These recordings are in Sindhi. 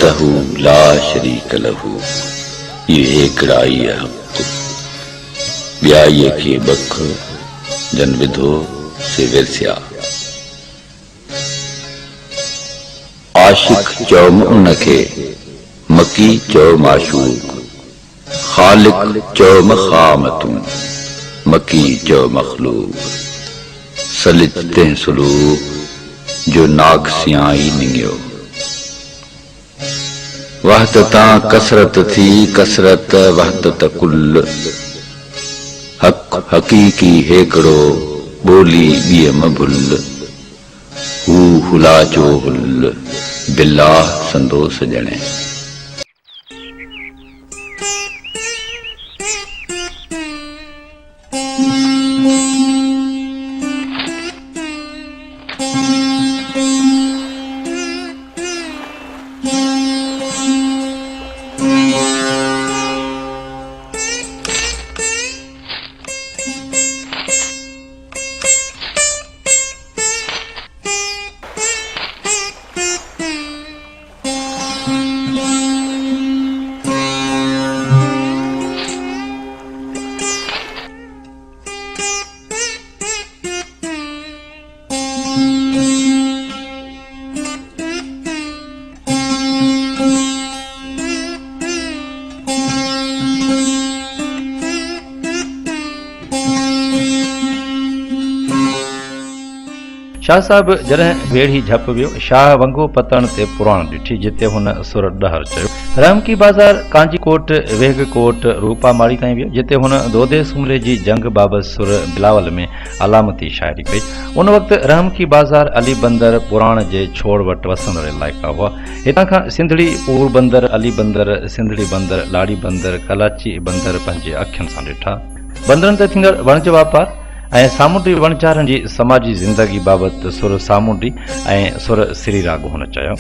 وحده لا شريڪ له اهو هيڪڙائيء حق، ٻيائيء کي ٻک، جن وڌو سي ورسيا. عاشق چئو م ان کي، مڪي چئو معشوق، خالق چئو م خام تون، مڪي چئو مخلوق، سلج تنهن سلوڪ، جو ناقصيان ئي نڱيو. وحدتان ڪثرت ٿي، ڪثرت وحدت ڪل، حق حقيقي هيڪڙو، ٻولي ٻيء م ڀل. هو هلاچو هل، بالله سندو سڄڻي. شاهه صاحب جڏهن ويڙهي جهپ ويو، شاهه ونگو پتڻ تي پراڻ ڏٺي، جتي هن سر ڏهر چيو. رحمڪي بازار، ڪانجي ڪوٽ، ويهگ ڪوٽ، روپا ماڙي تائين ويو، جتي هن دودي سومري جي جنگ بابت سر بلاول ۾ علامتي شاعري ڪئي. ان وقت رحمڪي بازار، علي بندر، پراڻ جي ڇوڙ وٽ وسندڙ علائقا هئا. هتان کان سنڌڙي، پوربندر، علي بندر، سنڌڙي بندر، لاڙي بندر، ڪلاچي بندر پنهنجي اکين سان ڏٺا. بندرن تي ٿيندڙ وڻج واپار ۽ سامونڊي وڻجارن جي سماجي زندگي بابت سر سامونڊي ۽ سر سري راڳ هن چيو.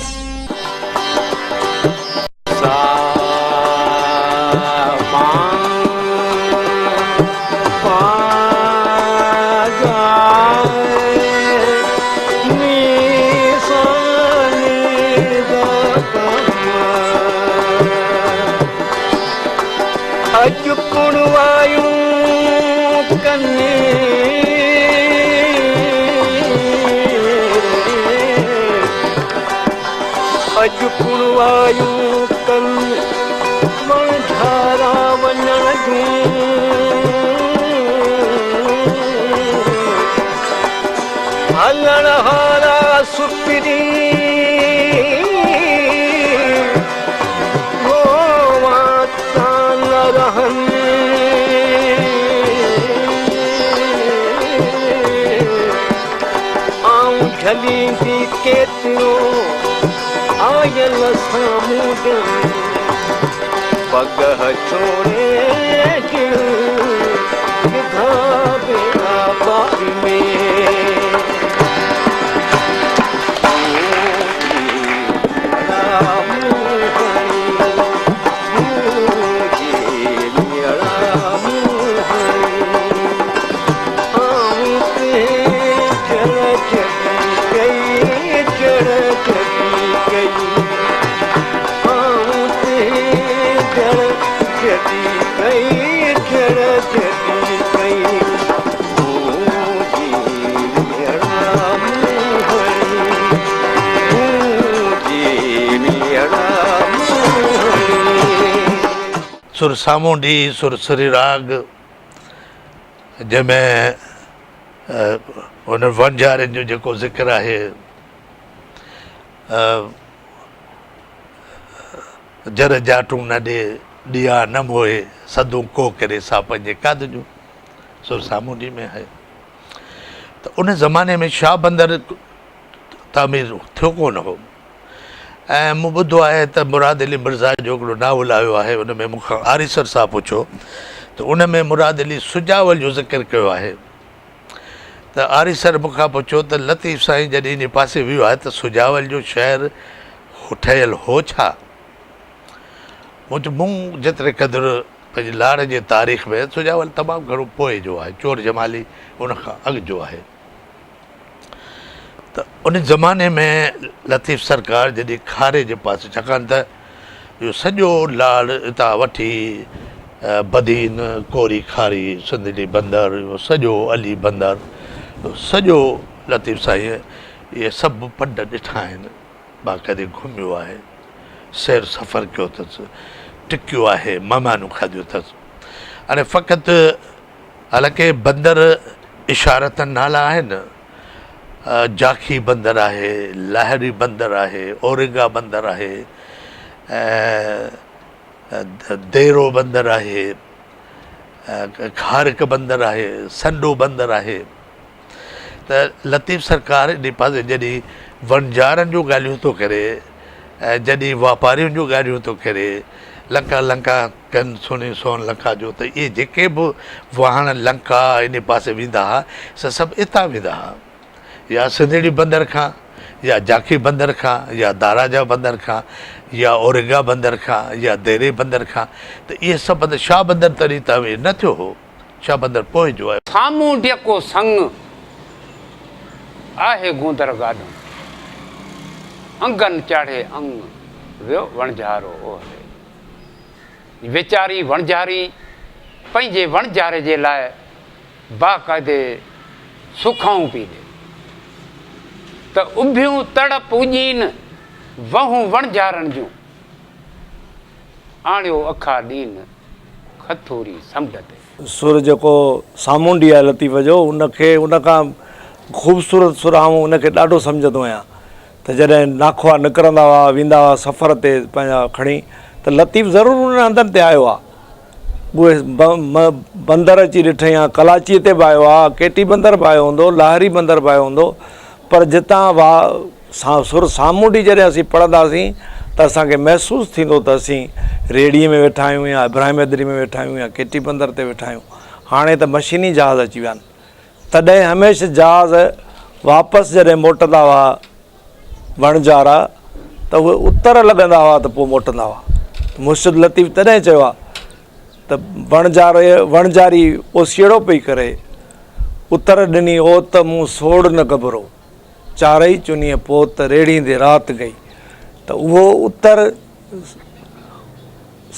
اڄ پڻوايون ڪن اڄ پڻوايون ڪن وڻجھارا وڃڻ جون هلڻ هارا سپرين روئان تان نه رهن. آئون جهليندي ڪيترو آيل سامونڊ ۾، پڳهه ڇوڙي جڙ وڌا ٻيڙا بار ۾. سر سامونڊي، سر سري راڳ، جنهن ۾ انهن وڻجارين جو جيڪو ذڪر آهي، جر جاٽون نه ڏي، ڏيئا نه موهي، سڌون ڪوهه ڪري سا پنهنجي قد جون، سر سامونڊي ۾ آهي ته ان زماني ۾ شاهه بندر تعمير ٿيو ڪونه هو ۽ مون ٻڌو آهي ته مراد علي مرزا جو هڪڙو ناول آيو آهي ان ۾ مون کان آريسر صاحب پڇيو ته ان ۾ مراد علي سجاول جو ذڪر ڪيو آهي ته آريسر مون کان پڇيو ته لطيف سائين جڏهن ان پاسي ويو آهي ته سجاول جو شهر ٺهيل هو ڇا؟ مون چيو مون جيتري قدر پنهنجي لاڙ جي تاريخ ۾ سجاول تمام گهڻو پوء جو آهي چور جمالي ان کان اڳ جو آهي. ته ان زماني ۾ لطيف سرڪار جڏهن کاري جي پاسي ڇاڪاڻ ته اهو سڄو لاڙ اتان وٺي بدين، ڪوري کاري، سنڌڙي بندر، اهو سڄو علي بندر، اهو سڄو لطيف سائينء اهي سڀ پڊ ڏٺا آهن، باقاعدي گهميو آهي، سير سفر ڪيو اٿس، ٽڪيو آهي، مهمانيون کاڌيون اٿس. هاڻي فقط حالانڪه بندر اشارتن نالا آهن، جاکي بندر آهي، لاهري بندر آهي، اورنگا بندر آهي ۽ ديرو بندر آهي، کارڪ بندر آهي، سنڊو بندر آهي ته لطيف سرڪار انهي پاسي جڏهن وڻجارن جون ڳالهيون ٿو ڪري ۽ جڏهن واپارين جون ڳالهيون ٿو ڪري لنڪا لنڪا ڪن سڻي سون لنڪا جو ته اهي جيڪي به واهڻ لنڪا انهي پاسي ويندا ها سي سڀ اتان ويندا ها يا سنڌڙي بندر کان يا جاکي بندر کان يا داراجا بندر کان يا اورنگا بندر کان يا ديري بندر کان ته اهي سڀ بندر شاهه بندر تڏهن تعمير نه ٿيو هو شاهه بندر پوء جو آيو. سامهون ڊيڪو سڱ، آهي گوندر گاڏئون. انگن چاڙهي انگ، ويو وڻجارو اوهري. ويچاري وڻجاري پنهنجي وڻجاري جي لاء باقاعدي سکائون پئي ڏي ته اڀيون تڙپ اڄين وهون وڻجارن جون آڻيو اکا ڏين کٿوري سمنڊ تي. سر جيڪو سامونڊي آهي لطيف جو ان کي ان کان خوبصورت سر آئون ان کي ڏاڍو سمجهندو آهيان ته جڏهن ناکوا نڪرندا هئا ويندا هئا سفر تي پنهنجا کڻي ته لطيف ضرور انهن هنڌن تي آيو آهي اهي بندر اچي ڏٺائين ها ڪلاچيء تي به آيو آهي ڪيٽي بندر به آيو هوندو لاهري بندر به آيو هوندو پر جتان وا سر سامونڊي جڏهن اسين پڙهنداسين ته اسان کي محسوس ٿيندو ته اسين ريڙهي ۾ ويٺا آهيون يا ابراهيم حيدري ۾ ويٺا آهيون يا ڪيٽي بندر تي ويٺا آهيون هاڻي ته مشيني جهاز اچي ويا آهن تڏهن هميشه جهاز واپس جڏهن موٽندا هئا وڻجارا ته اهي اتر لڳندا هئا ته پوء موٽندا هئا. مرشد لطيف تڏهن چيو آهي ته وڻجاري وڻجاري اوسيئڙو پئي ڪري، اتر ڏني اوت مون سوڙ نه ڳڀرو، چارئي چنيء پوت ريڙهيندي رات گئي ته اهو اتر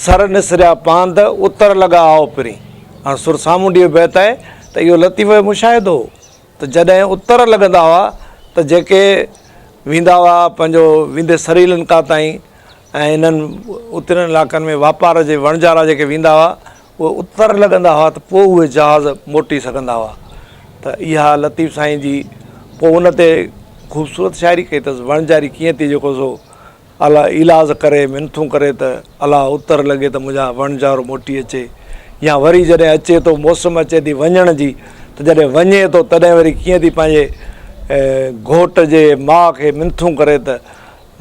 سر نسريا پاند، اتر لڳا آئو پرين. هاڻ سر سامونڊيء جو بيت آهي ته اهو لطيف جو مشاهدو هو ته جڏهن اتر لڳندا هئا ته جيڪي ويندا هئا پنهنجو ويندي سريلنڪا تائين ۽ انهن اترين علائقن ۾ واپار جي وڻجارا جيڪي ويندا هئا اهي اتر لڳندا هئا ته پوء اهي جهاز موٽي سگهندا هئا ته اها لطيف سائين جي پوء ان تي خوبصورت شاعري ڪئي اٿس وڻجاري ڪيئن ٿي جيڪو سو الا ايلاز ڪري منٿون ڪري ته الا اتر لڳي ته منهنجا وڻجارو موٽي اچي يا وري جڏهن اچي ٿو موسم اچي ٿي وڃڻ جي ته جڏهن وڃي ٿو تڏهن وري ڪيئن ٿي پنهنجي گهوٽ جي ماء کي منٿون ڪري ته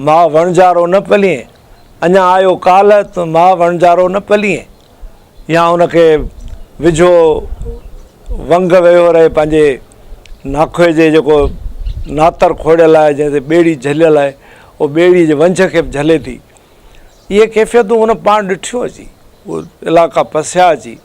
ماء وڻجارو نه پلين اڃا آيو ڪالهه ته ماء وڻجارو نه پلين يا ان کي وجهو ونگ ويهو رهي پنهنجي ناکوي جي جيڪو ناتر کوڙيل آهي جنهن تي ٻيڙي جهليل آهي اهو ٻيڙي جي ونجهه کي به جهلي ٿي. اهي ڪيفيتون هن پاڻ ڏٺيون اچي، اهي علائقا پسيا اچي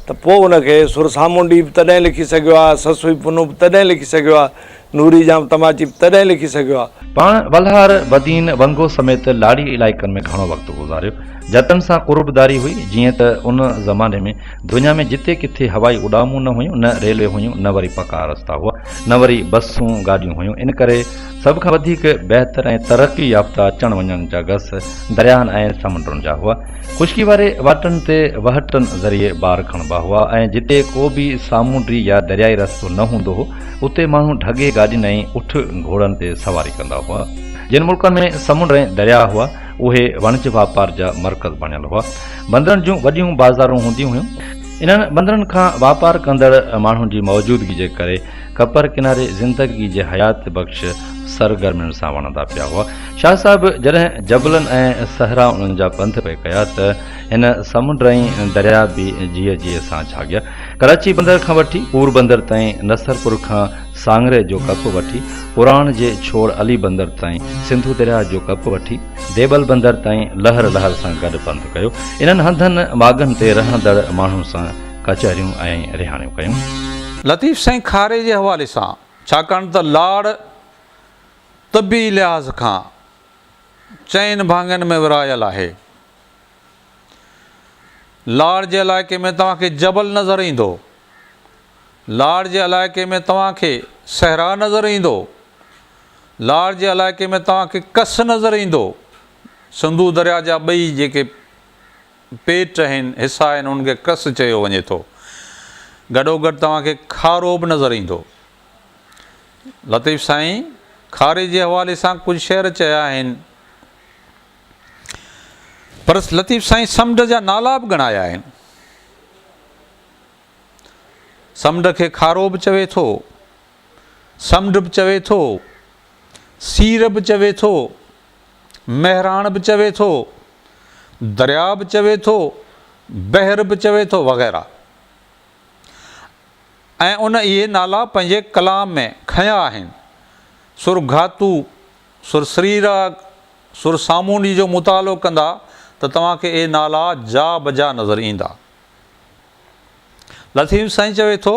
ته پوء ان کي سر سامونڊي به تڏهن لکي سگهيو آهي، سسئي پنهون به تڏهن لکي سگهيو آهي، نوري ڄام تماچي به تڏهن لکي سگهيو آهي. پاڻ ولهار، بدين، ونگو سميت لاڙي علائقن ۾ گهڻو وقت گذاريو. جتن سان قربداري هئي، جيئن ته ان زماني ۾ دنيا ۾ جتي ڪٿي هوائي اڏامون نه هيون، نه ريلوي هيون، نه وري پڪا رستا هئا، نه وري بسون، گاڏيون هيون، ان ڪري سڀ کان وڌيڪ بهتر ۽ ترقي يافته اچڻ وڃڻ جا گس درياهن ۽ سمنڊن جا هئا. خشڪي واري واٽن تي وهٽن ذريعي بار کڻبا هئا ۽ جتي ڪو به سامونڊي يا دريائي رستو نه هوندو هو، اتي ماڻهو ڍڳي گاڏين ۽ اٺ گهوڙن تي سواري ڪندا هئا. جن ملڪن ۾ سمنڊ ۽ درياهه هئا، اهي وڻج واپار جا مرڪز بڻيل هئا. بندرن جون وڏيون بازارون هونديون هيون. انهن بندرن کان واپار ڪندڙ ماڻهن جي موجودگي جي ڪري ڪپر ڪناري زندگي جي حيات بخش سرگرمين سان وڻندا پيا هئا. شاهه صاحب جڏهن جبلن ۽ صحرائن جا پنڌ پئي ڪيا ته هن سمنڊ ۽ درياء به جيء جيء سان جهاڳيا. ڪراچي بندر کان وٺي پور بندر تائين، نصرپور کان سانگري جو ڪپ وٺي پراڻ جي ڇوڙ علي بندر تائين، سنڌو درياء جو ڪپ وٺي ديبل بندر تائين لهر لهر سان گڏ پنڌ ڪيو. انهن هنڌن ماڳن تي رهندڙ ماڻهن سان ڪچهريون ۽ رهاڻيون ڪيون. لطيف سائين کاري جي حوالي سان ڇاڪاڻ ته لاڙ طبي لحاظ کان چئن ڀاڱن ۾ ورهايل آهي. لاڙ جي علائقي ۾ توهان کي جبل نظر ايندو. لاڙ جي علائقي ۾ توهان کي صحرا نظر ايندو. لاڙ جي علائقي ۾ توهان کي ڪس نظر ايندو. سنڌو درياء جا ٻئي جيڪي پيٽ آهن، حصا آهن، انهن کي ڪس چيو وڃي ٿو. گڏوگڏ توهان کي کارو به نظر ايندو. لطيف سائين کاري جي حوالي سان ڪجهه شعر چيا آهن. پر لطيف سائين سمنڊ جا نالا به ڳڻايا آهن. سمنڊ کي کارو به چوي ٿو، سمنڊ به چوي ٿو، سير به چوي ٿو، مهراڻ به چوي ٿو، درياء به چوي ٿو، بحر به چوي ٿو وغيره. ۽ ان اهي نالا پنهنجي ڪلام ۾ کنيا آهن. سر گهاتو، سر سريراڳ، سر سامونڊي جو مطالعو ڪندا ته توهان کي اهي نالا جا بجا نظر ايندا. لطيف سائين چوي ٿو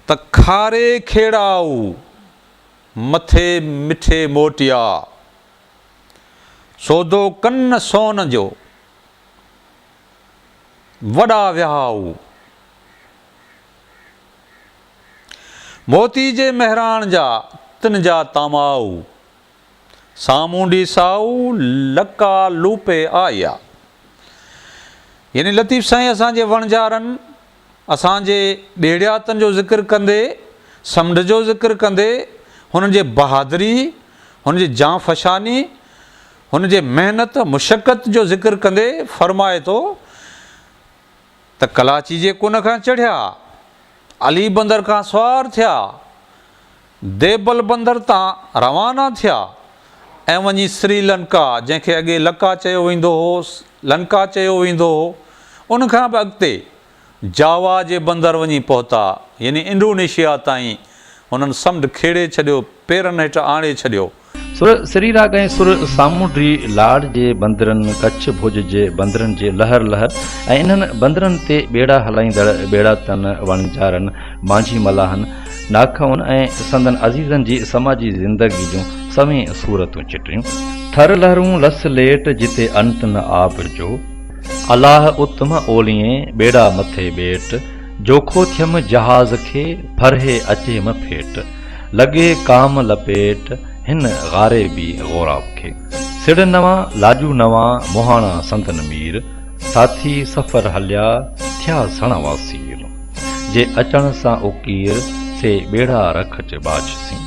ته کاري کيڙائو، مٿي مٺي موٽيا، سودو ڪن سون جو، وڏا وهائو. موتي جي مهراڻ جا، تن جا تامائو. سامونڊي سائو، لڪا لوپي آئيا. يعني لطيف سائين اسان جي وڻجارن، اسان جي ٻيڙياتن جو ذڪر ڪندي، سمنڊ جو ذڪر ڪندي، هنن جي بهادري، هن جي جانفشاني، هن جي محنت، مشقت جو ذڪر ڪندي فرمائي ٿو ته ڪلاچي جي ڪن کان چڙهيا، علي بندر کان سوار ٿيا، ديبل بندر تان روانا ٿيا ۽ وڃي سري لنڪا، جنهن کي اڳي لڪا چيو ويندو هو، لنڪا چيو ويندو هو، ان کان به اڳتي جاوا جي بندر وڃي پهتا، يعني انڊونيشيا تائين هنن سمنڊ کيڙي ڇڏيو، پيرن هيٺ آڻي ڇڏيو. سر سري راڳ ۽ سر سامونڊي لاڙ جي بندرن، ڪڇ ڀوڄ جي بندرن جي لهر لهر ۽ انهن بندرن تي ٻيڙا هلائيندڙ ٻيڙاتن، وڻجارن، مانجهي ملاحن، ناکئن ۽ سندن عزيزن جي سماجي زندگي جون سوين صورتون چٽيون. ٿر لهرون لس ليٽ جتي انت نه آب جو، الاهه ات م اوليين ٻيڙا مٿي ٻيٽ، جوکو ٿيم جهاز کي ڦرهي اچي م ڦيٽ. لڳي ڪام لپيٽ، هن غاريبي غوراب کي. سڙهه نوان، لاڄو نوان، مهاڻا سندن مير. ساٿي سفر هليا، ٿيا سڻاوا سير. جي اچڻ سان اڪير، سي ٻيڙا رکج ٻاجهه سين.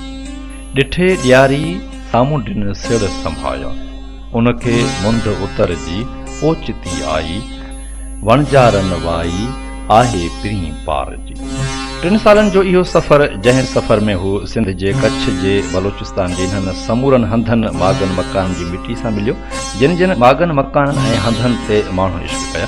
ڏٺي ڏياري، سامونڊين سڙهه سنڀايا. ان کي منڌ اتر جي، اوچتي آئي. وڻجارن وائي، آهي پرين پار جي. ٽن سالن جو اهو سفر، جنهن سفر ۾ هو سنڌ جي، ڪڇ جي، بلوچستان جي انهن سمورن هنڌن، ماڳن مڪانن جي مٽي سان مليو، جن جن ماڳن مڪانن ۽ هنڌن تي ماڻهن عشق ڪيا،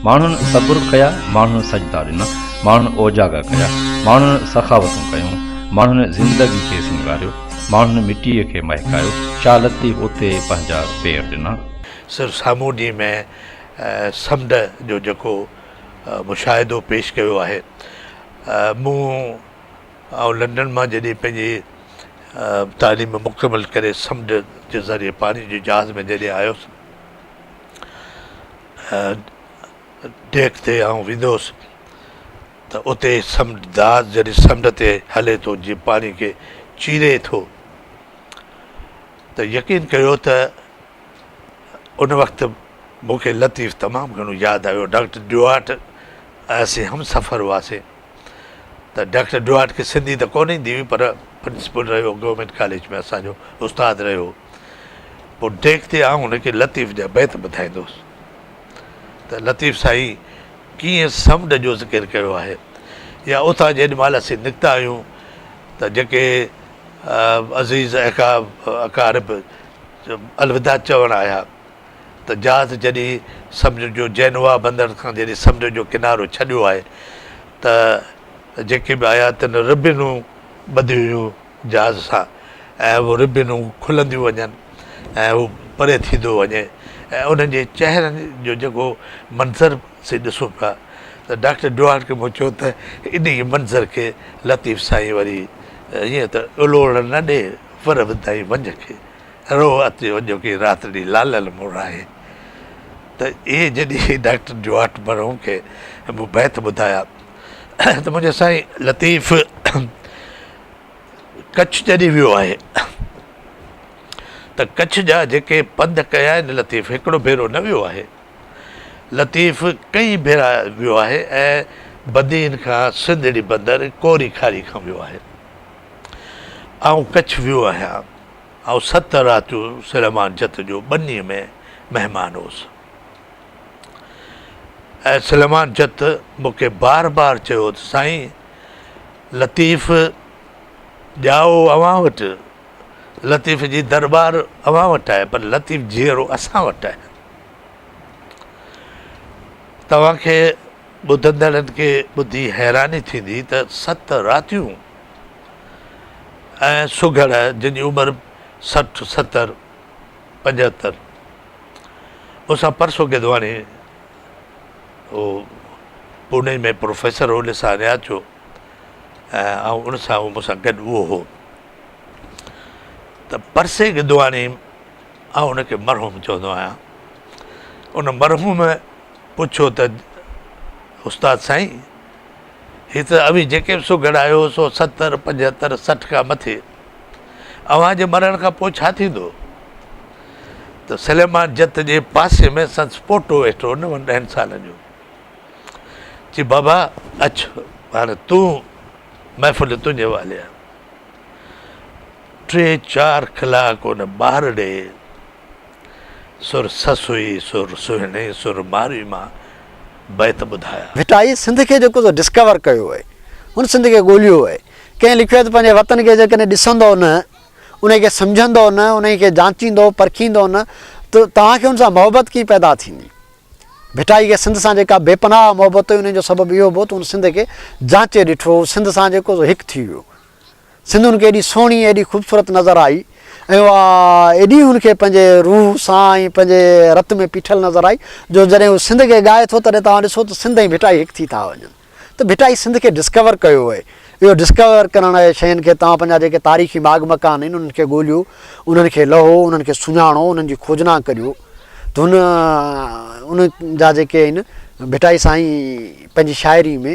ماڻهن صبر ڪيا، ماڻهن سجدا ڏنا، ماڻهن اوجاڳا ڪيا، ماڻهن سخاوتون ڪيون، ماڻهن زندگي کي سينگاريو، ماڻهن مٽيء کي مهڪايو، شاهه لطيف اتي پنهنجا پير ڏنا. سر سامونڊي ۾ سمنڊ جو جيڪو مشاهدو پيش ڪيو آهي. مون آئون لنڊن مان جڏهن پنهنجي تعليم مڪمل ڪري سمنڊ جي ذريعي پاڻي جي جهاز ۾ جڏهن آيس ڊيڪ تي آئون ويندو هوس ته اتي سمنڊ جهاز جڏهن سمنڊ تي هلي ٿو جيئن پاڻي کي چيري ٿو ته يقين ڪيو ته ان وقت مون کي لطيف تمام گهڻو ياد آيو. ڊاڪٽر ڊيوارٽ ۽ اسين هم سفر هئاسين ته ڊاڪٽر ڊيوارٽ کي سنڌي ته ڪونه ايندي هئي پر پرنسپل رهيو گورنمينٽ ڪاليج ۾ اسان جو استاد رهيو. پوء ڊيڪ تي آئون هن کي لطيف جا بيت ٻڌائيندو هوس ته لطيف سائين ڪيئن سمنڊ جو ذڪر ڪيو آهي يا اتان جيڏي مهل اسين نڪتا آهيون ته جيڪي عزيز اقارب الوداع چوڻ آيا ته جهاز جڏهن سمنڊ جو جينوا بندر کان جڏهن سمنڊ جو ڪنارو ڇڏيو آهي ته جيڪي به آيا تن ربنون ٻڌيون هيون جهاز سان ۽ اهي ربنون کلنديون وڃن ۽ هو پري ٿيندو وڃي ۽ انهن جي چهرن جو جيڪو منظر سي ڏسون پيا ته ڊاڪٽر ڊوهاٽ کي مون چيو ته انهي منظر کي لطيف سائين وري ائين ته الوڙ نه ڏي. ور وڌائين ونجهه کي، روهه اچي اڄوڪي رات ڏي لالل مون راهي. ته اهي جڏهن ڊاڪٽر جواٽ مرحوم کي مون بيت ٻڌايا ته منهنجي سائين لطيف ڪڇ جڏهن ويو آهي ته ڪڇ جا جيڪي پنڌ ڪيا آهن لطيف هڪڙو ڀيرو نه ويو آهي. لطيف ڪئين ڀيرا ويو آهي ۽ بدين کان سنڌڙي بندر ڪوري کاري کان ويو آهي. آئون ڪڇ ويو آهيان. آئون ست راتيون سليمان جت جو ٻنيء ۾ مهمان هوس ۽ سليمان جت مون کي بار بار چيو ته سائين لطيف ڄائو اوهان وٽ، لطيف جي درٻار اوهان وٽ آهي پر لطيف جيئرو اسان وٽ آهي. توهان کي ٻڌندڙن کي ٻڌي حيراني ٿيندي ته ست راتيون ۽ سگهڙ جن جي عمر 60، 70، 75 مون سان پرسو گدواڻي هو پوني ۾ پروفيسر هو لسانيات جو ۽ آئون ان سان مون سان گڏ اهو هو ته پرسي گدواڻي آئون ان کي مرحوم چوندو آهيان. ان مرحوم پڇيو ته استاد سائين هي ته اوهين جيڪي به سگهڙ آهيو سو 70، 75، 60 کان مٿي اوهان جي مرڻ کان پوء ڇا ٿيندو؟ ته سليمان جت جي پاسي ۾ سندس پوٽو ويٺو هو نون ڏهن سالن جو. چي بابا اچ هاڻي تون محفل تنهنجي حوالي آهي. ٽي چار ڪلاڪ ان ٻارڙي سر سسئي، سر سهڻي، سر مارئي مان بيت ٻڌايا. ڀٽائي سنڌ کي جيڪو سو ڊسڪور ڪيو آهي، هن سنڌ کي ڳوليو آهي. ڪنهن لکيو آهي ته پنهنجي وطن کي جيڪڏهن ڏسندؤ نه، انهي کي سمجهندؤ نه، انهي کي جانچيندؤ، پرکيندؤ نه ته توهان کي ان سان محبت ڪيئن پيدا ٿيندي. ڀٽائي کي سنڌ سان جيڪا بي پناهه محبت هئي انهي جو سبب اهو به هو ته هن سنڌ کي جانچي ڏٺو، هو سنڌ سان جيڪو سو هڪ ٿي ويو. سنڌ هن کي ايڏي سهڻي ۽ ايڏي خوبصورت نظر آئي ۽ اها ايڏي هن کي پنهنجي روح سان ۽ پنهنجي رت ۾ پيٺل نظر آئي جو جڏهن هو سنڌ کي ڳائي ٿو تڏهن توهان ڏسو ته سنڌ ۽ ڀٽائي هڪ ٿي ٿا وڃن ته ڀٽائي سنڌ کي ڊسڪور ڪيو آهي. اهو ڊسڪور ڪرڻ آهي شين کي توهان پنهنجا جيڪي تاريخي ماڳ مڪان آهن انهن کي ڳوليو انهن کي لهو انهن کي سڃاڻو انهن جي کوجنا ڪريو ته هن ان جا جيڪي آهن ڀٽائي سائين پنهنجي شاعري ۾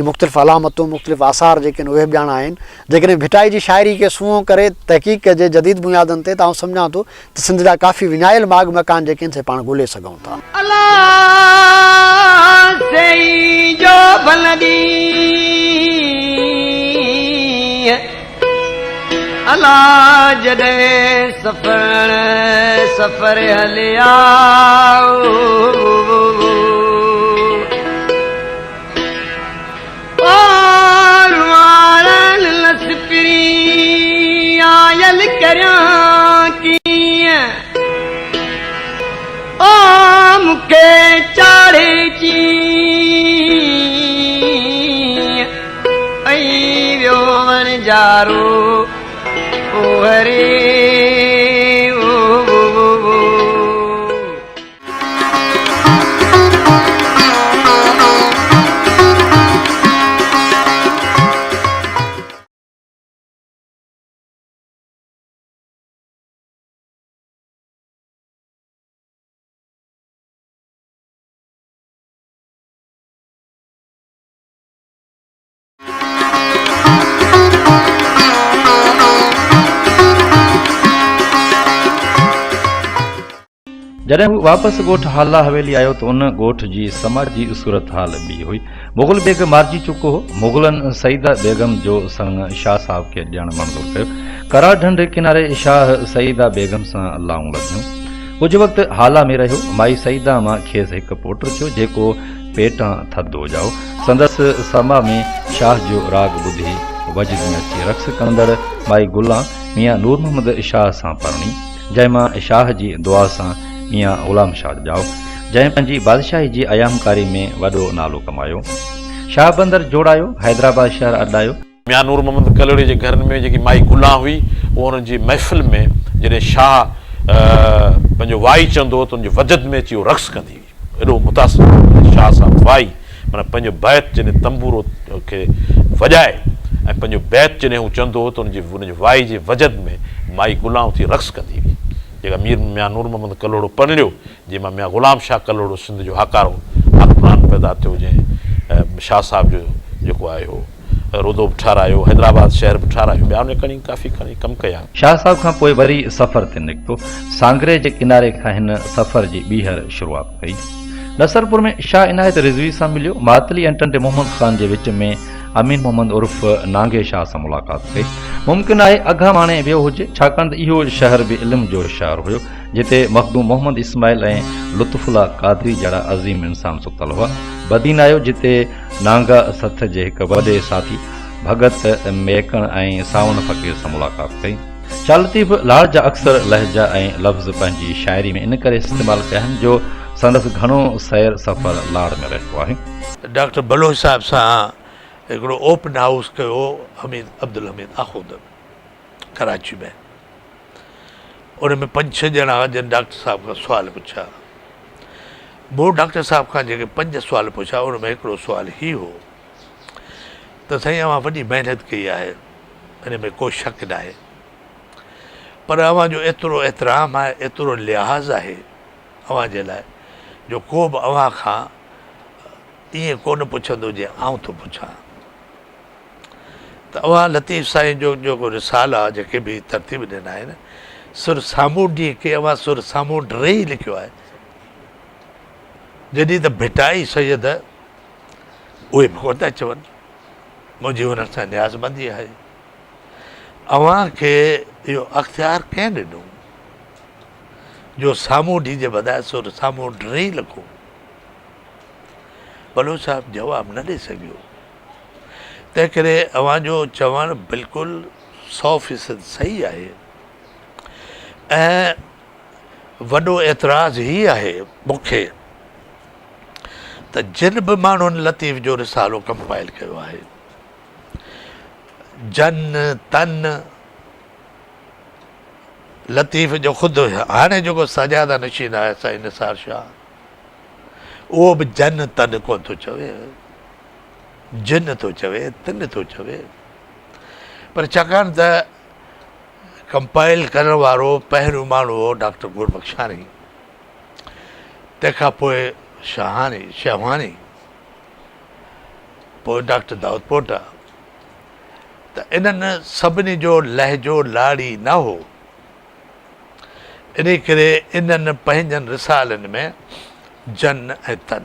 مختلف علامتون مختلف آثار جيڪي آهن اهي به ڄاڻا آهن. جيڪڏهن ڀٽائي جي شاعري کي سونهون ڪري تحقيق ڪجي جديد بنيادن تي ته آئون سمجهان ٿو ته سنڌ جا ڪافي وڃايل ماڳ مڪان جيڪي آهن سي پاڻ ڳولي سگهون ٿا. الله سائين جو ڀل ڏينهن الا جڏهن سفر سفر هليا لس پرين آيل ڪريان ڪيئن او مونکي چاڙهي چين ۽ ويو وڻجارو او هري او. جڏهن هو واپس ڳوٺ هالا حويلي آيو ته ان ڳوٺ جي سماجي صورتحال ٻي هئي. مغل بيگ مارجي چڪو هو. مغلن سعيده بيگم جو سڱ شاهه صاحب کي ڏيڻ منظور ڪيو. ڪراڙ ڍنڍ ڪناري شاهه سعيده بيگم سان لائون لڌيون. ڪجهه وقت هالا ۾ رهيو. مائي سعيده مان کيس هڪ پوٽ ٿيو، جيڪو پيٽان ٿڌو ڄائو. سندس سماع ۾ شاهه جو راڳ ٻڌي وجد ۾ اچي رقص ڪندڙ مائي گلان ميان نور محمد شاهه سان پرڻي، جنهن مان شاهه جي دعا سان ميان غلام شاهه ڄائو، جنهن پنهنجي بادشاهي جي ايامڪاري ۾ وڏو نالو ڪمايو. شاهه بندر جوڙايو، حيدرآباد شهر اڏايو. ميان نور محمد ڪلهوڙي جي گهرن ۾ جيڪي مائي گلان هئي، اها انهن جي محفل ۾ جڏهن شاهه پنهنجو وائي چوندو هو ته ان جي وجد ۾ اچي هوء رقص ڪندي هئي. ايڏو متاثر ٿيو جڏهن شاهه صاحب وائي معنيٰ پنهنجو بيت جڏهن تنبورو کي وڄائي ۽ پنهنجو بيت جڏهن هو چوندو هو ته ان جي ان جي وائي جي وجد ۾ مائي گلان اٿي رقص ڪندي هئي، جيڪا مير ميان نور محمد ڪلهوڙو پرڻيو، جنهن مان ميان غلام شاهه ڪلهوڙو سنڌ جو هاڪارو حڪمران پيدا ٿيو، جنهن شاهه صاحب جو جيڪو آهي اهو رودو به ٺهرايو، حيدرآباد شهر به ٺهرايو، ٻيا هن کڻي ڪافي کڻي ڪم ڪيا. شاهه صاحب کان پوء وري سفر تي نڪتو. سانگري جي ڪناري کان هن سفر جي ٻيهر شروعات ڪئي. نصرپور ۾ شاهه عنايت رضوي سان مليو. ماتلي ۽ ٽنڊي محمد خان جي وچ ۾ امين محمد عرف نانگي شاهه سان ملاقات ڪئي. ممڪن آهي اگهام آڻي ويو هجي، ڇاڪاڻ ته اهو شهر به علم جو شهر هيو، جتي مخدوم محمد اسماعيل ۽ لطف الله قادري جهڙا عظيم انسان ستل هئا. بدين آيو، جتي نانگا سٿ جي هڪ وڏي ساٿي ڀڳت ميڪڻ ۽ سانوڻ فقير سان ملاقات ڪئي. شاهه لطيف لاڙ جا اڪثر لهجا ۽ لفظ پنهنجي شاعري ۾ ان ڪري استعمال ڪيا آهن جو سندس گهڻو سير سفر لاڙ ۾ رهيو آهي. ڊاڪٽر بلوچ صاحب سان هڪڙو اوپن هائوس ڪيو حميد عبدالحميد آخوند ڪراچي ۾ ان ۾ پنج ڇهه ڄڻا هئا جن ڊاڪٽر صاحب کان سوال پڇيا. مون ڊاڪٽر صاحب کان جيڪي پنج سوال پڇيا ان ۾ هڪڙو سوال هي هو ته سائين اوهان وڏي محنت ڪئي آهي ان ۾ ڪو شڪ ناهي پر اوهان جو ايترو احترام آهي ايترو لحاظ آهي اوهان جي لاء جو ڪو به اوهان کان ائين ڪونه پڇندو جيئن آئون ٿو پڇان ته اوهان لطيف سائين جو جيڪو رسالا جيڪي به ترتيب ڏنا آهن سر سامونڊي کي اوهان سر سامونڊري ئي لکيو آهي جڏهن ته ڀٽائي سيد اهي به ڪونه ٿا چون منهنجي انهن سان نيازمندي آهي اوهان کي اهو اختيار ڪنهن ڏنو جو سامونڊي جي بداء سر سامونڊري لکو بلوچ صاحب جواب نه ڏئي سگهيو تنهن ڪري اوهان جو چوڻ بلڪل 100% صحيح آهي ۽ وڏو اعتراض هي آهي مون کي ته جن به ماڻهن لطيف جو رسالو ڪمپائل ڪيو آهي جن تن لطيف جو خود هاڻي جيڪو سجاده نشين آهي سائين نثار شاهه اهو به جن تن ڪونه ٿو چوي جن ٿو چوي تن ٿو چوي پر ڇاڪاڻ ته ڪمپائل ڪرڻ وارو پهريون ماڻهو هو ڊاڪٽر گربخشاڻي تنهن کان پوء شاهاڻي شهواڻي پوء ڊاڪٽر دائود پوٽا ته انهن سڀني جو لهجو لاڙي نه هو انهي ڪري انهن پنهنجن رسالن ۾ جن ۽ تن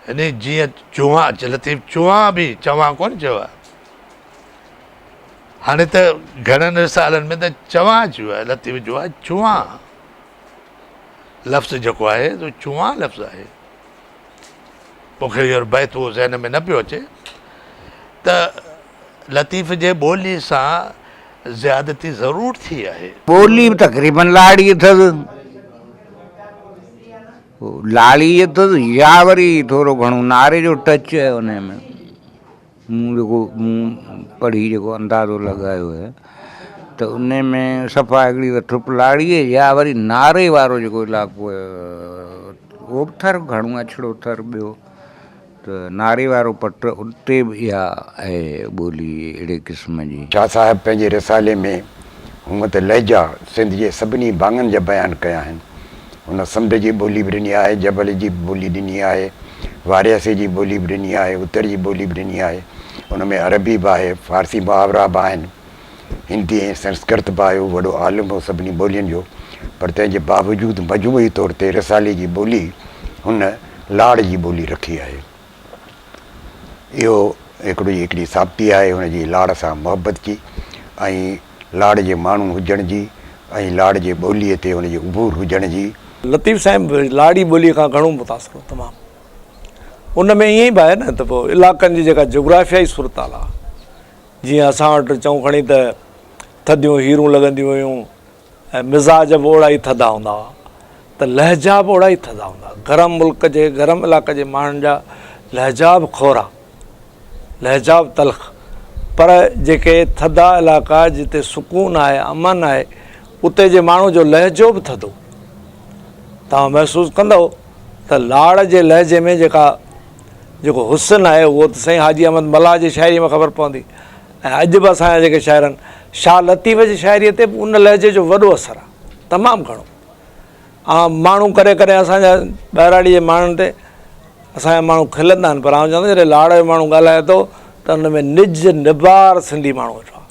يعني جيئن چوان لطيف چوان به چوان ڪونه چيو آهي هاڻي ته گهڻن رسالن ۾ ته چوان اچي ويو آهي لطيف جو آهي چوان لفظ جيڪو آهي سو چوان لفظ آهي مون کي هينئر بيت اهو ذهن ۾ نه پيو اچي ته لطيف جي ٻولي سان زيادتي ضرور ٿي آهي. ٻولي به تقريبن لاڙي اٿس. لاڙي اٿس يا وري ٿورو گهڻو ناري جو ٽچ آهي ان ۾. مون جيڪو مون پڙهي جيڪو اندازو لڳايو آهي ته ان ۾ صفا هڪڙي ته ٺپ لاڙي يا وري ناري وارو جيڪو علائقو آهي اهو به ٿر گهڻو اڇڙو ٿر ٻيو ته ناري وارو پٽ اتي به اها آهي ٻولي اهڙي قسم جي. شاهه صاحب پنهنجي رسالي ۾ هونء ته لهجا سنڌ جي سڀني ڀاڱن جا بيان ڪيا آهن. هن سمنڊ جي ٻولي به ڏني آهي، جبل جي به ٻولي ڏني آهي، وارياسي جي ٻولي به ڏني آهي، اتر جي ٻولي به ڏني آهي. ان ۾ عربي به آهي، فارسي محاورا به آهن، هندي ۽ سنسڪرت به آهي. هو وڏو عالم هو سڀني ٻولين جو، پر تنهن جي باوجود مجموعي طور تي رسالي جي ٻولي هن لاڙ جي ٻولي رکي آهي. اهو هڪڙي هڪڙي ثابتي آهي هن جي لاڙ سان محبت جي ۽ لاڙ جي ماڻهو هجڻ جي ۽ لاڙ جي ٻوليء تي هن جي عبور هجڻ جي. لطيف سائين به لاڙي ٻوليء کان گهڻو متاثر هو تمام. ان ۾ ائين ئي به آهي نه ته پوء علائقن جي جيڪا جغرافيائي صورتحال آهي جيئن اسان وٽ چئون کڻي ته ٿڌيون هيرون لڳنديون هيون ۽ مزاج به اوڙا ئي ٿڌا هوندا هئا ته لهجا به اوڙا ئي ٿڌا هوندا هئا. گرم ملڪ جي گرم علائقي جي ماڻهن جا لهجا به کورا، لهجا به تلخ پر جيڪي ٿڌا علائقا جتي سڪون آهي، امن آهي اتي جي ماڻهو جو لهجو به ٿڌو. توهان محسوس ڪندؤ ته لاڙ جي لهجي ۾ جيڪا جيڪو حسن آهي اهو ته سائين حاجي احمد ملاح جي شاعري ۾ خبر پوندي. ۽ اڄ به اسان جا جيڪي شاعر آهن، شاهه لطيف جي شاعريء تي به ان لهجي جو وڏو اثر آهي، تمام گهڻو. ماڻهو ڪڏهن ڪڏهن اسان جا ٻهراڙي جي ماڻهن تي اسان جا ماڻهو کلندا آهن پر آئون چوان ٿو جڏهن لاڙ جو ماڻهو ڳالهائي ٿو ته ان ۾ نج نبار سنڌي ماڻهو ويٺو آهي.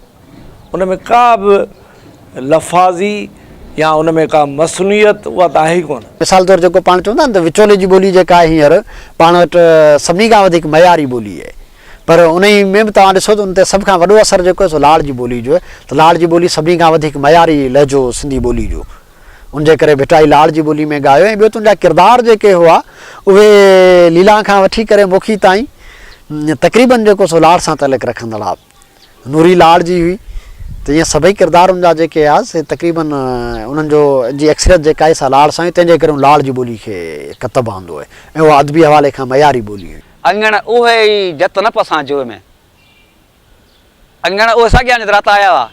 ان ۾ ڪا به لفاظي يا ان ۾ ڪا مصنوعيت اها ته آهي ئي ڪونه. مثال طور جيڪو پاڻ چوندا آهن ته وچولي جي ٻولي جيڪا آهي هينئر پاڻ وٽ سڀني کان وڌيڪ معياري ٻولي آهي پر انهي ۾ به توهان ڏسو ته ان تي سڀ کان وڏو اثر جيڪو آهي سو لاڙ جي ٻولي جو آهي ته لاڙ جي ٻولي سڀني کان وڌيڪ معياري لهجو سنڌي ٻولي جو ان جي ڪري ڀٽائي لاڙ جي ٻولي ۾ ڳايو ۽ ٻيو ته ان جا ڪردار جيڪي هئا اهي ليلان کان وٺي ڪري موکي تائين تقريبن جيڪو سو لاڙ سان تعلق رکندڙ ها. نوري لاڙ جي هئي ته ائين سڀئي ڪردار ان جا جيڪي هئا سي تقريبن انهن جو جي اڪثريت جيڪا آهي سا لاڙ سان هئي تنهن جي ڪري ان لاڙ جي ٻولي کي ڪتب آندو آهي ۽ اها ادبي حوالي کان معياري ٻولي هئي. اڱڻ اهي ئي جت نه پسان جوء ۾. اڱڻ اهي ساڳيا جت رات آيا هئا،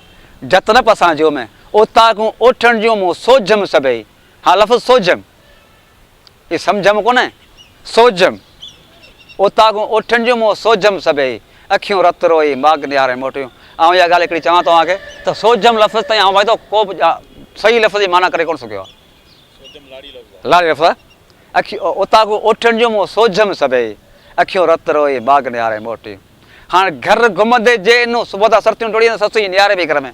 جت نه پسان جوء ۾. اوطاقون اوٺڻ جون مون سوجهيم سڀئي. ها لفظ سوجهيم. اي سمجهيم ڪونه، سوجهيم. اوطاقون اوٺڻ جون مون سوجهيم سڀئي. اکيون رت روئي ماڳ نهاري موٽيون. آئون اها ڳالهه هڪڙي چوان توهان کي ته سوجهيم لفظ تائين آئون ڀائي ڪو به صحيح لفظ جي معنيٰ ڪري ڪونه سگهيو آهيان. لاڙي لفظ آهي. اکيون اوطاقون اوٺڻ جون مون سوجهيم سڀئي. اکيون رت روئي ماڳ نهاري موٽيون. هاڻ گهر گهمندي جي انو صبح تان سرتيون ٽوڙي سسئي نهاري پئي گهر ۾.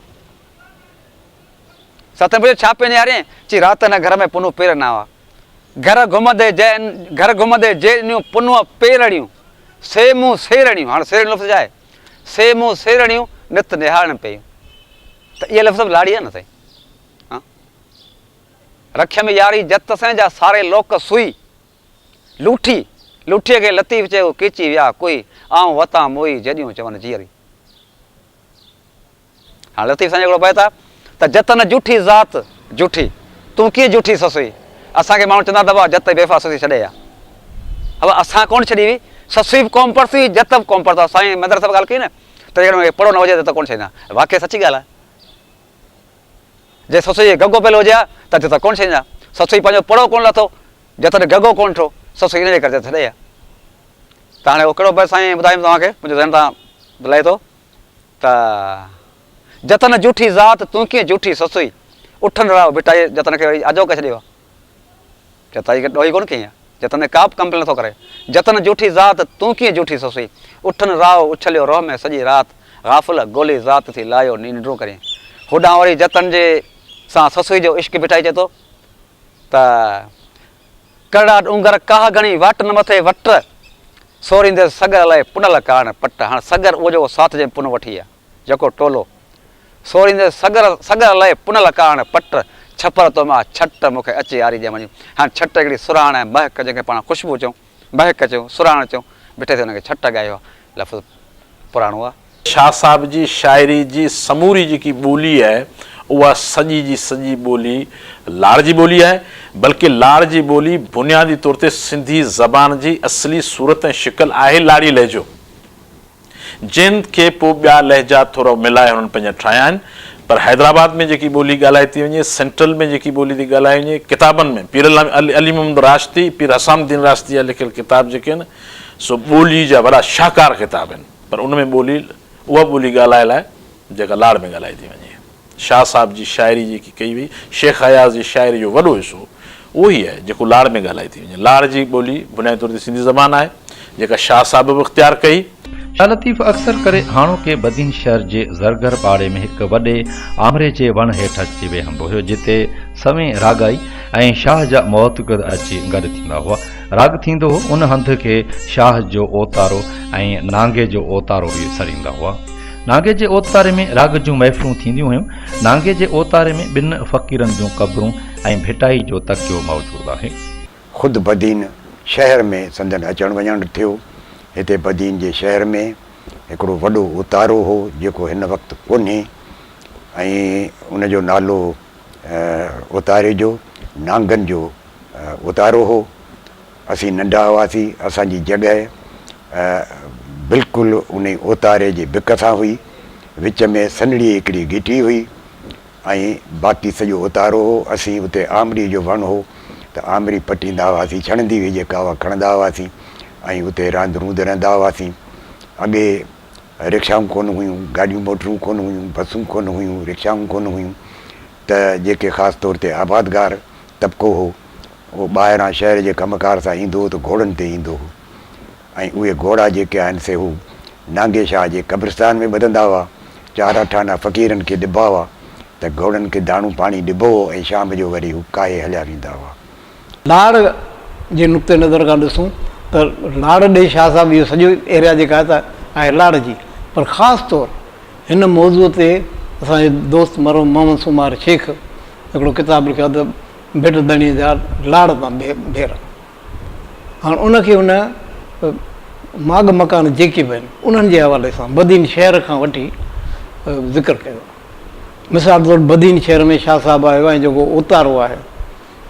ستن پڇيو ڇا پئي نهارين؟ چي رات هن گهر ۾ پنهون پير نه هئا. گهر گهمندي جي گهر گهمندي جي انيون پنهونء پيرڙيون، سي مون سيرڙيون، هاڻ سيرڙيون لفظ ڇا آهي؟ سي مون سيرڙيون نت نهارڻ پيون. ته اهي لفظ به لاڙي آهن نه سائين. ها رکيم ياري جت سين جا ساري لوڪ سوئي. لوٺي، لوٺيء کي لطيف چيو ڪيچي ويا ڪوئي، آئون وتان موئي جيڏيون چون جيئري. هاڻ لطيف سائين جو هڪڙو بيت آهي ته جتن جوٺي ذات جوٺي، تون ڪيئن جوٺي سسئي. اسان کي ماڻهو چوندا آهن ته بابا جت بيوفا سسئي ڇڏي آ. بابا اسان ڪونه ڇڏي هئي، سسئي به قوم پرست هئي، جت به قوم پرست هئا. سائين مدرسه به ڳالهه ڪئي نه ته جيڪڏهن ان کي پڙهو نه هجي ته ڪونه ڇڏيندا. واقعي سچي ڳالهه آهي. جي سسئي کي گگو پيل هجي ها ته جت ڪونه ڇڏيندا. سسئي پنهنجو پڙهو ڪونه لٿو، جت گگو ڪونه ٺو، سسئي ان جي ڪري جت ڇڏي آ. ته هاڻي اهو ڪهڙو بيت سائين ٻڌايم توهان کي، منهنجي ذهن تان لهي ٿو. ته جتن جوٺي ذات تون ڪيئن جوٺي سسئي، اٺن راء ڀٽائي جتن کي وري آجو ڪري ڇڏيو آهي. جتائي کي ڏوهي ڪونه ڪيائين آهي. جتن ڪا به ڪمپلين نٿو ڪري. جتن جوٺي ذات تون ڪيئن جوٺي سسئي، اٺن راء اڇليو روهه ۾ سڄي رات، غافل گولي ذات ٿي لايو نينڊون ڪرين. هوڏانهن وري جتن جي سان سسئي جو عشق ڀٽائي چئي ٿو ته. ڪرڙا ڏونگر ڪاهه گهڻي واٽن مٿي وٽ، سورينديس سڳر لئه پنهل ڪارڻ پٽ. هاڻ سڳر اهو جيڪو ساٿ جنهن پنهون وٺي آ، جيڪو ٽولو. سورينديس سڳر سڳر لئه پنهل ڪارڻ پٽ، ڇپر تو مان ڇٽ مون کي اچي آري ڄمڻ جون. هاڻ ڇٽ هڪڙي سرهاڻ ۽ مهڪ جنهن کي پاڻ خوشبو چئون، مهڪ چئون، سرهاڻ چئون، بٺي تي ان کي ڇٽ ڳايو آ. لفظ پراڻو آ. شاهه صاحب جي شاعري جي سموري جيڪي ٻولي آهي اها سڄي جي سڄي ٻولي لاڙ جي ٻولي آهي بلڪه لاڙ جي ٻولي بنيادي طور تي سنڌي زبان جي اصلي صورت ۽ شڪل آهي لاڙي لهجو جنهن کي پوء ٻيا لهجا ٿورو ملائي هنن پنهنجا ٺاهيا آهن پر حيدرآباد ۾ جيڪي ٻولي ڳالهائي ٿي وڃي سينٽرل ۾ جيڪي ٻولي ٿي ڳالهائي وڃي ڪتابن ۾ پير علي محمد راشدي پير حسام الدين راشدي جا لکيل ڪتاب جيڪي آهن سو ٻولي جا وڏا شاهڪار ڪتاب آهن. پر ان ۾ ٻولي اها ٻولي ڳالهايل آهي جيڪا لاڙ ۾ ڳالهائي ٿي وڃي. شاهه صاحب جي شاعري جيڪي ڪئي وئي، شيخ اياز جي شاعري جو وڏو حصو اهو ئي آهي جيڪو لاڙ ۾ ڳالهائي ٿي وڃي. لاڙ جي ٻولي بنيادي طور تي سنڌي زبان آهي جيڪا شاهه صاحب به اختيار ڪئي. شاهه لطيف اڪثر ڪري هاڻوڪي بدين شهر جي زرگر پاڙي ۾ هڪ وڏي آمري جي وڻ هيٺ اچي ويهندو هيو جتي سوين راڳائي ۽ شاهه جا معتقد اچي گڏ ٿيندا هئا. راڳ ٿيندو هو، ان هنڌ کي شاهه جو اوتارو ۽ نانگي جو اوتارو به سڏيندا هئا. نانگي جي اوتاري ۾ راڳ جون محفلون ٿينديون هيون. نانگي جي اوتاري ۾ ٻن فقيرن جون قبرون ۽ ڀٽائي جو تڪيو موجود آهي. خود بدين شهر ۾ سندن اچڻ وڃڻ ٿيو. هتي بدين جي شهر ۾ هڪڙو وڏو اوتارو هو، جيڪو هن وقت ڪونهي ۽ ان جو نالو اوتاري جو نانگن جو اوتارو هو. اسين ننڍا هئاسين، اسان جي جڳهه بلڪل انهي اوتاري جي بڪ سان هئي. وچ ۾ سنهڙي هڪڙي گهٽي هئي ۽ باقي سڄو اوتارو هو. اسين اتي آمري جو وڻ هو ته آمري پٽيندا هئاسين، ڇڻندي هئي جيڪا اها کڻندا هئاسين ۽ اتي راند روند رهندا هئاسين. اڳي. رڪشائون ڪونه هيون، گاڏيون موٽرون ڪونه هيون، بسون ڪونه هيون، رڪشائون ڪونه هيون ته جيڪي خاص طور تي آبادگار طبقو هو، اهو ٻاهران شهر جي ڪم ڪار سان ايندو هو ته گهوڙن تي ايندو هو ۽ اهي گهوڙا جيڪي آهن سي هو نانگي شاهه جي قبرستان ۾ ٻڌندا هئا، چار اٺ آنا فقيرن کي ڏبا هئا ته گهوڙن کي داڻو پاڻي ڏبو هو ۽ شام جو وري هو ڪاهي هليا ويندا هئا. لاڙ جي نقطي نظر کان ڏسون ته لاڙ ڏي شاهه صاحب اهو سڄو ايريا جيڪا آهي ته آهي لاڙ جي پر خاص طور هن موضوع تي اسان جي دوست مرحوم محمد سومار شيخ هڪڙو ڪتاب لکيو آهي ته ڀٽ ڌڻيء جا لاڙ تان ڀيرا. هاڻ ان کي هن ماڳ مڪان جيڪي به آهن انهن جي حوالي سان بدين شهر کان وٺي ذڪر ڪيو آهي. مثال طور بدين شهر ۾ شاهه صاحب آيو ۽ جيڪو اوتارو آهي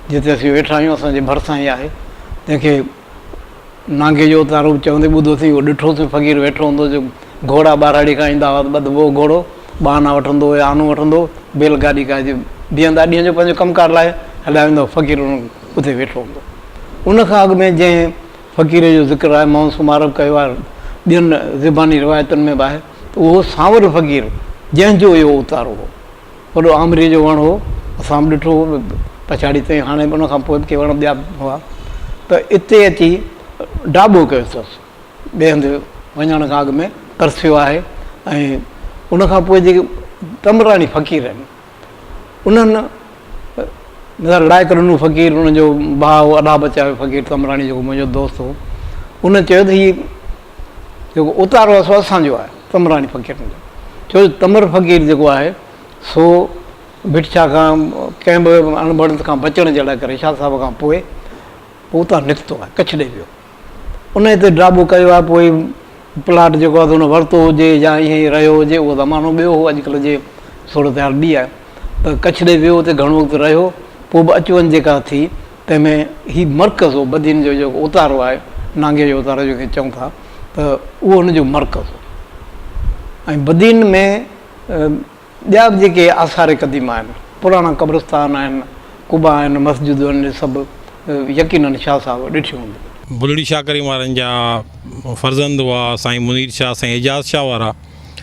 جتي اسين ويٺا آهيون اسان جي ڀرسان ئي آهي تنهن کي نانگي جو اوتارو به چوندي ٻڌوسين اهو ڏٺوسين فقير ويٺو هوندو هو جو گهوڙا ٻهراڙي کان ايندا هئا ته ٻڌبو هو گهوڙو ٻه آنا وٺندو هو يا آنو وٺندو هو بيل گاڏي کان اچي بيهندا ڏينهن جو پنهنجو ڪم ڪار لاهي هليا ويندا هئا فقير اتي ويٺو هوندو هو ان کان اڳ ۾ جنهن فقير جو ذڪر آهي محمد سومار به ڪيو آهي ٻين زباني روايتن ۾ به آهي ته اهو سانول فقير جنهن جو اهو اوتارو هو وڏو آمريء جو وڻ هو، اسان به ڏٺو هو پڇاڙي تائين، هاڻي به ان کان پوء به ڪي وڻ ٻيا به هئا ته اتي اچي ڊاٻو ڪيو اٿس، ٻئي هنڌ وڃڻ کان اڳ ۾ ترسيو آهي ۽ ان کان پوء جيڪي تمراڻي فقير آهن انهن مثال لائق ڏنو فقير ان جو ڀاء هو الله بچايو فقير تمراڻي جيڪو منهنجو دوست هو ان چيو ته هي جيڪو اتارو آهي سو اسان جو آهي، تمراڻي فقيرن جو. ڇو جو تمر فقير جيڪو آهي سو ڀٽ شاهه کان ڪنهن به اڻبڻت کان بچڻ جي لاء ڪري شاهه صاحب کان پوء پوء اتان نڪتو آهي، ڪڇ ڏي ويو. ان هتي ڊاٻو ڪيو آهي، پوء پلاٽ جيڪو آهي سو هن ورتو هجي يا ائين ئي رهيو هجي، اهو زمانو ٻيو هو، اڄڪلهه جي صورتحال ٻي آهي. ته ڪڇ ڏي ويو، اتي گهڻو وقت رهيو، پوء به اچ وڃ جيڪا ٿي، تنهن ۾ هي مرڪز هو، بدين جو جيڪو اوتارو آهي، نانگي جو اوتارو جنهن کي چئون ٿا، ته اهو هن جو مرڪز هو. ۽ بدين ۾ ٻيا به جيڪي آثار قديمه آهن، پراڻا قبرستان آهن، قبا آهن، مسجدون آهن، اهي سڀ يقيناً شاهه صاحب ڏٺيون هونديون. بلڙي شاهه ڪريم وارن جا فرزند هئا سائين منير شاهه، سائين اعجاز شاهه وارا.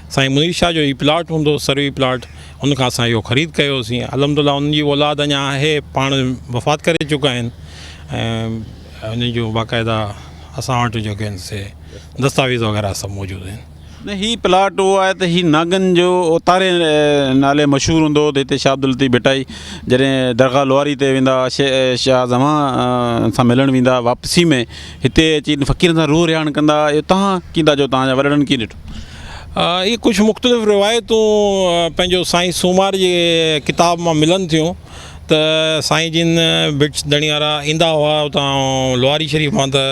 سائين منير شاهه جو هي پلاٽ هوندو هو، سروي پلاٽ، ان کان اسان اهو خريد ڪيوسين. الحمد لله انهن جي اولاد اڃا آهي، پاڻ وفات ڪري چڪا آهن ۽ انهن جون باقاعده اسان وٽ جيڪي آهن سي دستاويز وغيره سڀ موجود آهن. نه هي پلاٽ اهو آهي ته هي ناگن جو اوتاري نالي مشهور هوندو هو ته هتي شاهه عبداللطيف ڀٽائي جڏهن درگاهه لواري تي ويندا هئا شاهه زمان سان ملڻ ويندا هئا واپسي ۾ هتي اچي فقيرن سان روح رهاڻ ڪندا هئا اهو توهان ڪيئن ٿا چئو توهان جا وڏڙن ڪيئن ڏٺو؟ اهي ڪجهه مختلف روايتون پنهنجو سائين سومار جي ڪتاب مان ملن ٿيون ته سائين جن ڀٽ ڌڻي وارا ايندا هئا اتان لواري شريف مان ته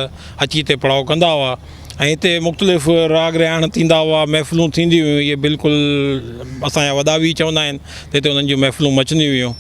اچي هتي پڙاء ڪندا هئا ۽ هتي مختلف راڳ رهاڻ ٿيندا هئا محفلون ٿينديون هيون اهي بلڪل اسان جا وڏا به چوندا آهن ته هتي انهن جون محفلون مچنديون هيون.